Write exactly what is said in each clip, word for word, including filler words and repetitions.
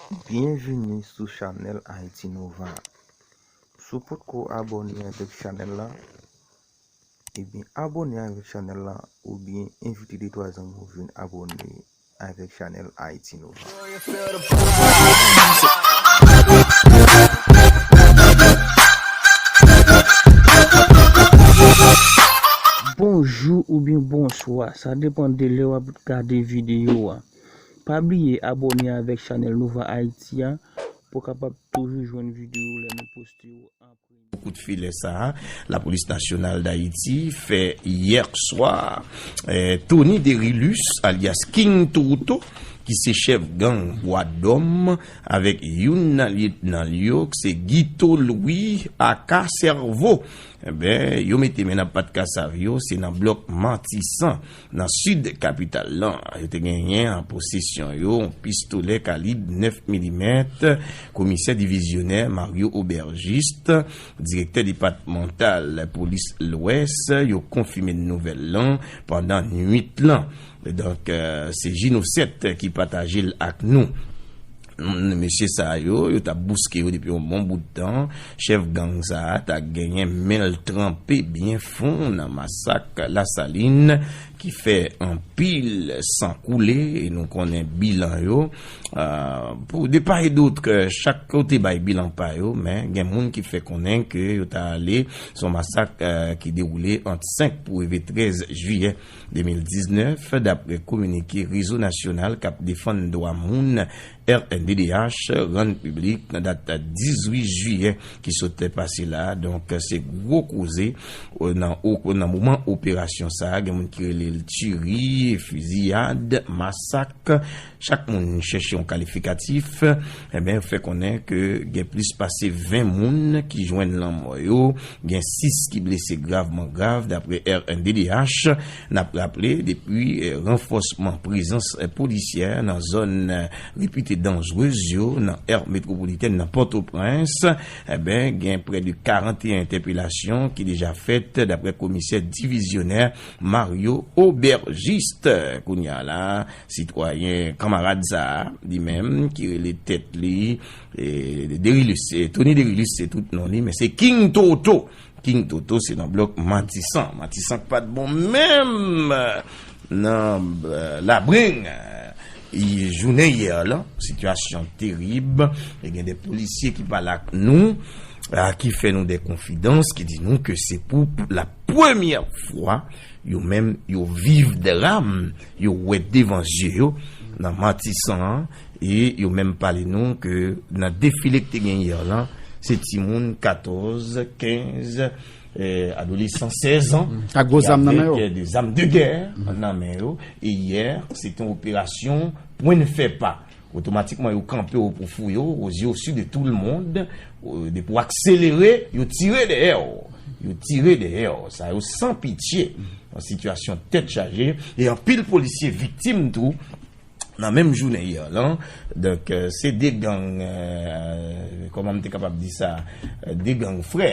Byenvini sou chanèl Haïti Nova. Si w potko abòne avèk chanèl la, ebyen abòne avèk chanèl la oubyen envite de twa zanmi w vin abòne avèk chanèl Haïti Nova. Bonjou oubyen bonswa, sa depann de lè w ap gade videyo a. Pa bliye abòne avèk chanèl Nova Haïti a pou w kapab toujou jwenn videyo lè nou poste yo an premye. Kout filè sa a, Lapolis Nasyonal Dayiti fè yè swa. Eh, Tony Derilus, alyas King Toto, ki se chèf gang Bwa Dòm, avèk youn nan lyetnan l yo, ki se Guito Louis, aka Sèvo. Enben, yo mete men nan pat kasav yo, se nan blòk Matisan, nan sid kapital lan. Yo te genyen an posesyon yo yon pistolè kalib nèf milimèt. Komisè divizyonè Mario Aubergiste, direktè depatmantal polis Lwès, yo konfime nouvèl lan pandan nwit lan. Donk, eh, se Jino sèt ki pataje l ak nou. Mm, mesye sa yo, yo t ap bouske yo depi yon bon bout tan. Chèf gang sa a ta genyen men l tranpe byen fon nan masak Lasalin ki fè anpil san koule, e nou konnen bilan yo. Ah, pou de part et d'autre, chak kote bay bilan pa yo, men gen moun ki fè konnen ke yo ta ale, se yon masak, eh, ki dewoule ant senk pou rive trèz jiyè de mil diznèf, dapre kominike Rezo Nasyonal k ap Defann Dwa Moun, R N D D H, rann piblik nan dat dizuit jiyè ki sot pase la. Donk, se gwo koze, eh, nan o-, nan moman operasyon sa a. Gen moun ki rele l tiri, fiziyad, masak. Chak moun chèche yon kalifikatif. Enben, yo fè konnen ke gen plis pase ven moun ki jwenn lanmò yo. Gen sis ki blese gravman grav, dapre R N D D H. N ap raple, depi, eh, ranfòsman prezans, eh, polisyè nan zòn, eh, repite danjrez yo nan è metwopolitèn nan Pòtoprens, enben, gen prè de karanteyen entèpelasyon ki deja fèt, dapre komisè divizyonè Mario Aubergiste. Kounye a la, sitwayen kanmarad sa a, li menm, ki rele tèt li, eh, Derilus, eh, Tony Derilus, se tout non li, men se King Toto. King Toto, se nan blòk Matisan. Matisan k pa t bon menm nan, eh, Labrenn, eh, jounen yè lan, sitiyasyon terib. E gen de polisye ki pale ak nou, ah, ki fè nou de konfidans, ki di nou ke se pou la premyè fwa yo menm yo viv dram, yo wè devan zye yo nan Matisan an, e yo menm pale nou ke nan defile ki te gen yè lan, se timoun katòz, kenz, eh, adolesan sèz an, ak gwo zam nan men yo, avèk, eh, de zam de gè nan men yo. E yè, se te yon operasyon pwen n fè pa. Otomatikman, yo kanpe w pou fouye w, aux yeux, aux yeux de tout le monde. Eh, depi w akselere, yo tire dèyè w. Yo tire dèyè w. Sa yo san pitye. Yon sitiyasyon tèt chaje. E anpil polisye viktim tou nan menm jounen yè lan. Donk, eh, se de gang, eh, kòman m te kapab di sa, eh, de gang frè,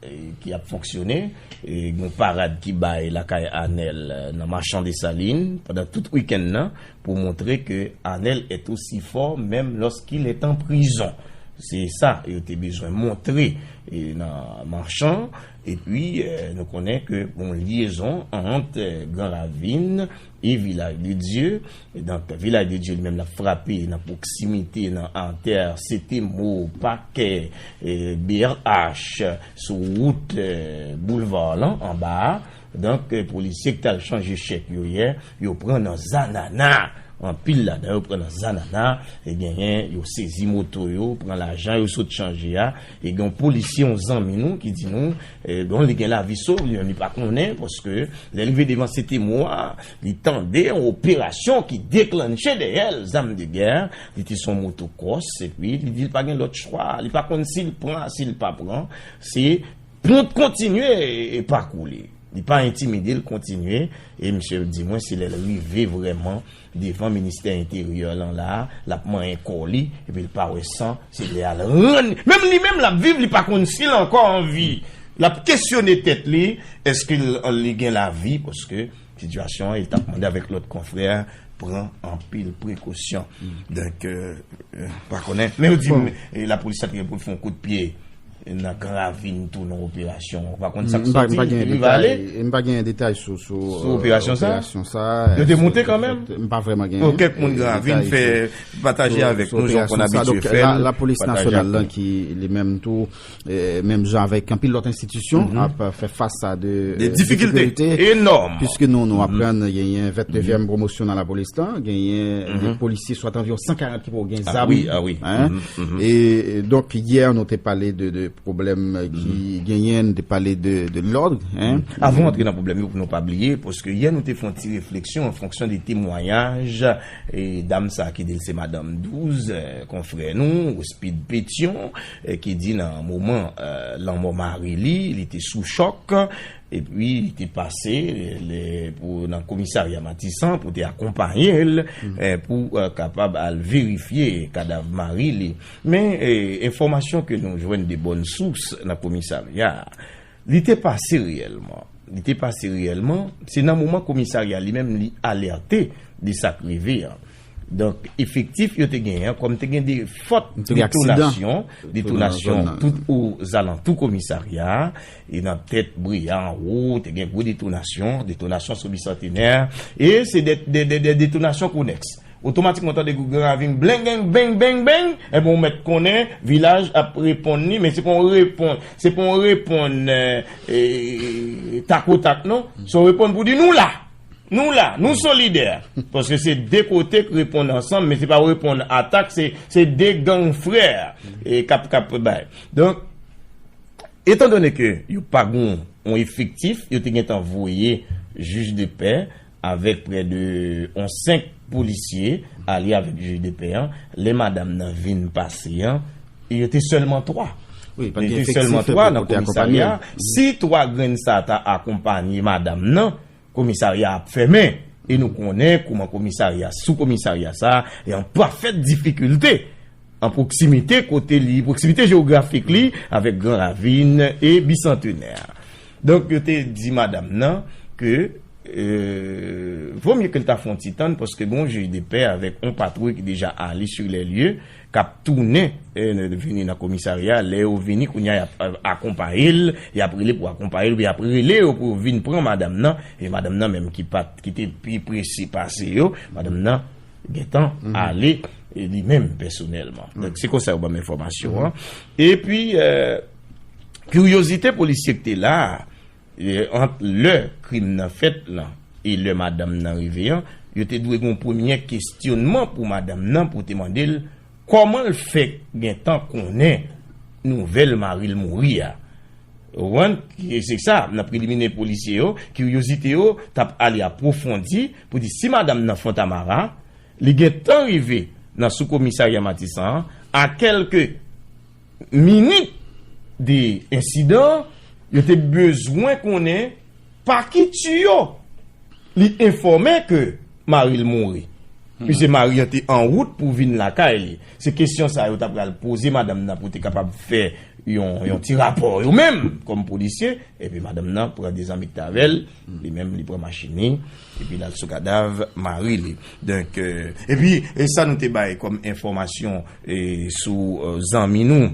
eh, ki ap fonksyone. E gen yon parad ki bay lakay Anèl, eh, nan Machan Desalin, pandan tout wikenn nan, pou montre ke Anèl est aussi fort même lorsqu'il est en prison. Se sa yo te bezwen montre, eh, nan Machan. Epi, eh, nou konnen ke gon lyezon ant, eh, Gran Ravin e Vilaj de Dye. E donk, Vilaj de Dye li menm l ap frape nan pwoksimite, nan atè Setemo, Pakè, eh, B R H, sou wout, eh, boulva lan, anba a. Donk, eh, polisye ki t al chanje chèk yo yè, yo pran nan zanana. Anpil ladan yo pran nan zanana, e genyen yo sezi moto yo, pran lajan yo sot chanje a. E gen yon polisye, yon zanmi nou, ki di nou, eh, bon, li gen lavi sov, li menm li pa konnen, paske lè l rive devan Setemo a, li tande yon operasyon ki deklanche dèyè l, zam de gè, li te sou yon motokros, epi li di l pa gen lòt chwa, li pa konn si l pran, si l pa pran, se pran kontinye e, e pa koule. Li pa entimide, l kontinye, e misye di mwen, se lè l rive vrèman devan ministè enteryè lan la, l ap manyen kò li, epi l pa wè san, se lè a l rann, menm li menm l ap viv, li pa konn si l ankò an vi. L ap kesyone tèt li, èske l, li gen lavi, paske sitiyasyon an, e l t ap mande avèk lòt konfrè, pran anpil prekosyon. Donk, euh, euh, pa konnen. Men yo di, bon, m, e, lapolis la te gen pou l fè yon kout pye nan Gran Ravin tou nan operasyon. Ou pa konn sa k soti, te rive ale. M pa gen detay sou, sou, sou, euh, operasyon sa. Yo te monte kanmenm. M pa vrèman gen detay sou, sou operasyon sa. Donk, la, lapolis nasyonal lan ki li menm tou, eh, menm jan avèk anpil lòt enstitisyon, ap fè fas a de, de, eh, difikilte enòm. Piske nou, nou aprann genyen vennevèm pwomosyon nan lapolis lan, genyen de polisye, swa anviwon san karant ki pou gen zam. E, e donk, yè, nou te pale de, de pwoblèm ki genyen, nou te pale de, de lòd. Avan antre nan pwoblèm yo, pou nou pa bliye, paske yè, nou te fè yon ti refleksyon an fonksyon de temwayaj, e, dam sa ki di l se madanm douz, eh, konfrè nou, Speed Pétion, eh, ki di nan moman, eh, lanmò mari li, li te sou chòk, epi li te pase, eh, le, pou, nan komisarya Matisan pou te akonpaye l, eh, pou, eh, kapab al verifye kadav mari li. Men, eh, enfòmasyon ke nou jwenn de bòn sous nan komisarya a, li te pase reyèlman. Li te pase reyèlman. Se nan moman komisarya li menm li alète de sa k rive an. Donk, efektif yo te genyen an, kòm te gen de fòt detonasyon, detonasyon tout ozalantou komisarya a, e nan tèt Breya anwo, te gen gwo detonasyon, detonasyon sou Bisantenè, e se de, de, de, de detonasyon konèks. Otomatikman, w tande Gran Ravin, blengen, beng, beng, beng, ebyen, ou mèt konnen, vilaj ap reponn li, men se pa yon reponn, se pa yon reponn, eh, eh, takotak, non. Se yon reponn pou di, nou la! Nou la, nou solidè. Paske se de kote k reponn ansanm, men se pa reponn atak, se, se de gang frè, eh, k ap, k ap bay. Donk, etandone ke yo pa gen yon efektif, yo te gentan voye jij de pè avèk prè de yon senk polisye ale avèk jij de pè an. Lè madanm nan vin pase an, yo te sèlman twa. Yo te sèlman twa nan komisarya. Si twa grenn sa ta akonpanye madanm nan, komisarya ap fèmen. E nou konnen kouman komisarya, sou komisarya sa, li an pafèt difikilte, an pwoksimite kote li, pwoksimite jewografik li avèk Gran Ravin e Bisantenè. Donk, yo te di madanm nan ke, euh, vo mye ke l ta fè yon ti tann, paske gen yon jij de pè avèk yon patwouy ki deja ale sur les lieux, k ap tounen, eh, vini nan komisarya. Lè yo vini, kounye a, y ap, eh, akonpaye l, y ap rele pou akonpaye l, oubyen y ap rele yo pou yo vin pran madanm nan, e madanm nan menm ki pa t, ki te pi prese pase yo, madanm nan gentan ale, eh, li menm pèsonèlman. Donk, se konsa yo ban m enfòmasyon an. Epi, eh, kiryozite polisye k te la a, e, ant lè krim nan fèt lan e lè madanm nan rive an, yo te dwe gen yon premye kesyonman pou madanm nan, pou te mande l kòman l fè gentan konnen nouvèl mari l mouri a. Ou konprann? Ki se sa, nan preliminè polisye yo, kiryozite yo t ap ale apwofondi pou di si madanm nan Fontamara, li gentan rive nan sou komisarya Matisan an, a kèlke minit de ensidan, yo te bezwen konnen pa ki tiyo li enfòme ke mari l mouri. Piske mari an te an wout pou vin lakay li. Se kesyon sa yo ta pral poze madanm nan pou te kapab fè yon, yon ti rapò yo menm kòm polisye. Epi madanm nan pran de zanmi ki t avè l, li menm li pran machin li, epi l al sou kadav mari li. Donk, euh, epi, e sa nou te bay kòm enfòmasyon, e, sou, euh, zanmi nou,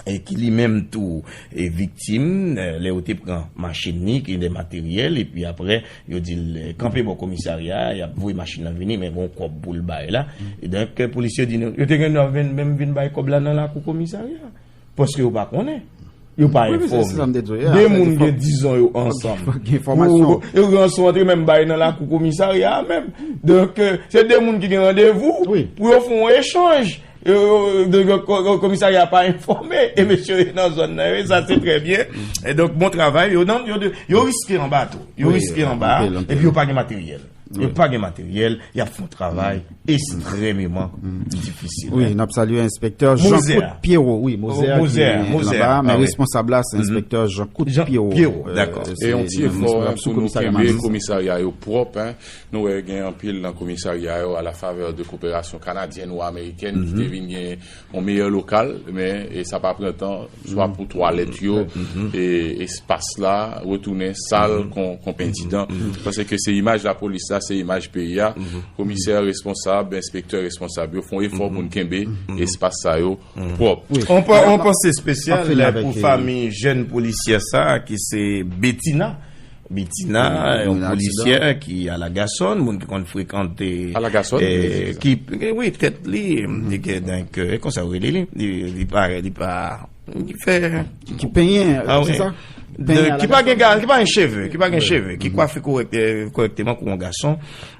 e ki li menm tou, e viktim, e, lè yo te pran machin li, ki de materyèl, epi apre, yo di l, e, kanpe bò komisarya, y ap voye machin nan vini, men gon kòb pou l bay la. E donk, polisye di nou, yo te gen dwa vin, menm vin bay kòb la nan lakou komisarya. Paske yo pa konnen. Yo pa enfòme. De moun gen dizon yo ansanm. Yo gen ranson antre menm bay nan lakou komisarya a menm. Donk, euh, se de moun ki gen randevou pou yo fè yon echanj. Yo, yo, de, ko-, ko-, komisarya pa enfòme. E mesye yo nan zòn nan, wi, sa se trè byen. E donk, bon travay. Yo, nan, yo, yo riske anba tou. Yo riske anba. Epi yo pa gen materyèl. Yo pa gen materyèl, y ap fè yon travay ekstrèmeman difisil. Wi, n ap salye enspektè Jean Coute Pierrot, wi, Mozè ki anba, men responsab la se enspektè Jean Coute Pierrot. Dakò. E yon ti efò pou nou kenbe komisarya yo pwòp, en. Nou wè gen anpil nan komisarya yo a la favè de koperasyon kanadyèn ou amerikèn ki te vin gen yon meyè lokal, men, e sa pa pran tan, swa pou twalèt yo, e espas la, retounen sal kon, kon pentidan. Paske se imaj lapolis la, se imaj peyi a. Komisè responsab, enspektè responsab yo fè yon efò pou n kenbe espas sa yo pwòp. Wi. On pa- on panse espesyal pou fanmi jèn polisyè sa a ki se Betina. Betina, yon polisyè ki Alagasòn, moun ki konn frekante Alagasòn, eh, ki, eh, wi, tèt li, li gen, donk, eh, konsa yo rele li, li, li pa, li pa, li fè Ki penyen, ah, se wi. Sa? Penyen ki pa gen ga- ki pa gen cheve, ki pa gen cheve, ki kwafe kòrèk- eh, kòrèkteman kou yon gason,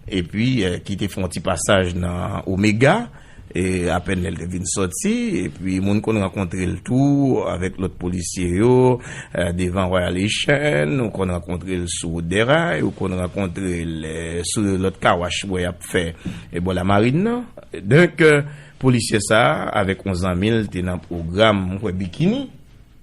epi, eh, ki te fè yon ti pasaj nan Omega, e apèn lè l te vin sòti, epi moun konn rankontre l tou avèk lòt polisye yo, eh, devan Royal Haitian, ou konn rankontre l sou wout dèray, ou konn rankontre l, eh, sou lòt kawach bò y ap fè, e bò lamarin nan. Donk, eh, polisye sa a, avèk yon zanmi l, te nan pwogram, mwen kwè, bikini.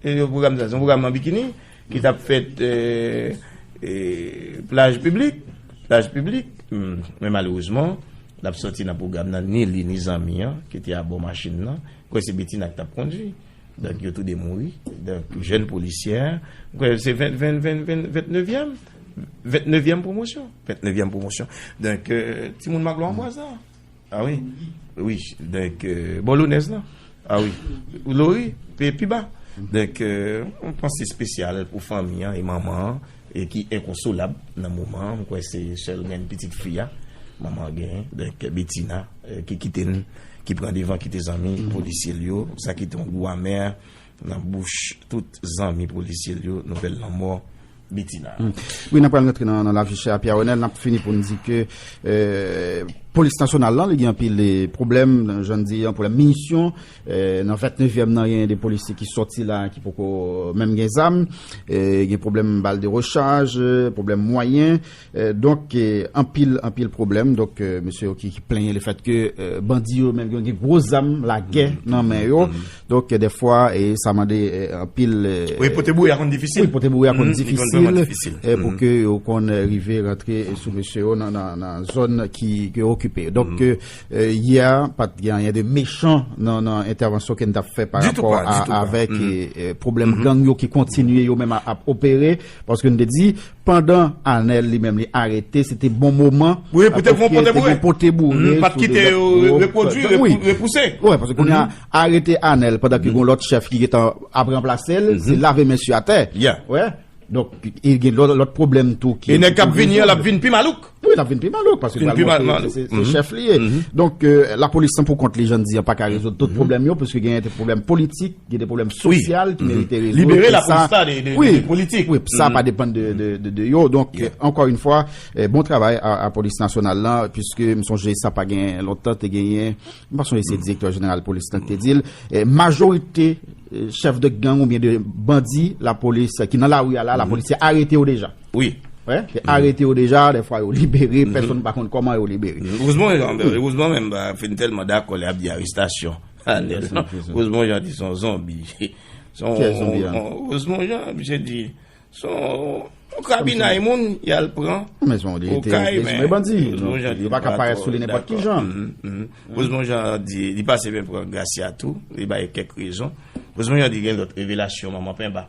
E yo pwogram sa, se yon pwogram nan bikini ki t ap fèt, eh, eh, plaj piblik, plaj piblik. Hmm. Men malerezman, l ap sòti nan pwogram nan, ni li, ni zanmi an, ki te abò machin nan. Kwè se Betina ki t ap kondui. Donk, yo tou de mouri. Donk, jèn polisyè, kwè se ven, ven, ven, ven, vennnevyèm, vennevèm pwomosyon. Vennevèm pwomosyon. Donk, eh, timoun Maglo an bwa sa. Ah wi. Wi, donk, eh, bò Lonèz lan. Ah wi. Lori, pi, pi ba. Donk, eh, yon panse espesyal pou fanmi an e manman an, e ki enkonsolab nan moman an. Mwen kwè se sèl grenn pitit fi a manman an genyen. Donk, Betina, eh, ki kite n, ki pran devan, kite zanmi polisye l yo. Sa kite yon gou amè nan bouch tout zanmi polisye l yo, nouvèl lanmò Betina. Hmm. Wi, n ap pral rantre nan, nan lavi chè a, Pierre Renel, n ap fini pou n di ke, eh, polis nasyonal lan, li gen anpil, eh, pwoblèm, jan n di, yon pwoblèm minisyon. Eh, nan vennevèm nan, gen de polisye ki sòti la, ki poko menm gen zam. Eh, gen pwoblèm bal de rechaj, eh, pwoblèm mwayen. Eh, donk, eh, anpil, anpil pwoblèm. Donk, eh, mesye yo ki, ki plenyen le fèt ke, eh, bandi yo menm yo gen gwo zam lagè nan men yo. Donk, eh, dèfwa, eh, sa mande, eh, anpil, eh, wi, pote boure a konn difisil. Wi, pote boure a konn difisil, eh, pou ke yo konn, eh, rive rantre, eh, sou mesye yo nan, nan, nan zòn ki, ke yo okipe. Donk, eh, eh, yè, pa t gen anyen de mechan nan, nan entèvansyon ke n t ap fè pa rapò a, avèk, eh, eh, pwoblèm gang yo ki kontinye yo menm a, ap opere. Paske n te di, pandan Anèl li menm li arete, se te bon moman. Wi, pou te gen pote boure. Te gen pote boure. Pa t kite yo repwodui, repouse. Wi, paske kounye a, arete Anèl pandan ke gen lòt chèf ki gentan ap ranplase l, se lave men sou atè. Wi. Donk, e gen lòt, lòt pwoblèm tou ki. E nèg k ap vini an, l ap vin pi malouk. Wi, l ap vin pi malouk, paske pral montre se, se chèf li ye. Donk, eh, lapolis lan pou kont li, jan n di an, pa ka rezoud tout pwoblèm yo, paske gen de pwoblèm politik, gen de pwoblèm sosyal ki merite rezoud. Libere lapolis la de, de, de politik. Wi, sa pa depann de, de, de, de yo. Donk, eh, ankò yon fwa, eh, bon travay a, a polis nasyonal lan, piske m sonje sa pa gen lontan, te genyen, m pa sonje se direktè jeneral polis lan ki te di l, eh, majorite, eh, chèf de gang oubyen de bandi lapolis ki nan lari a la, lapolis te arete yo deja. Wi. Wi, te arete yo deja, dèfwa yo libere, pèsonn pa konn kòman yo libere. Erezman, erezman menm, ba, fin tèlman dakò lè y ap di arestasyon. Erezman, jan di se yon zonbi. Se yon, erezman, jan misye di, se yon, yon kabinay moun, y al pran. Men se yon, okay, men bandi. Erezman, jan di yo pa ka parèt sou li nenpòt ki jan. Erezman, jan di, li pase men pran Gracia tou, li bay kèk rezon. Erezman, jan di gen lòt revelasyon, manman penba,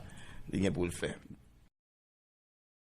li gen pou l fè.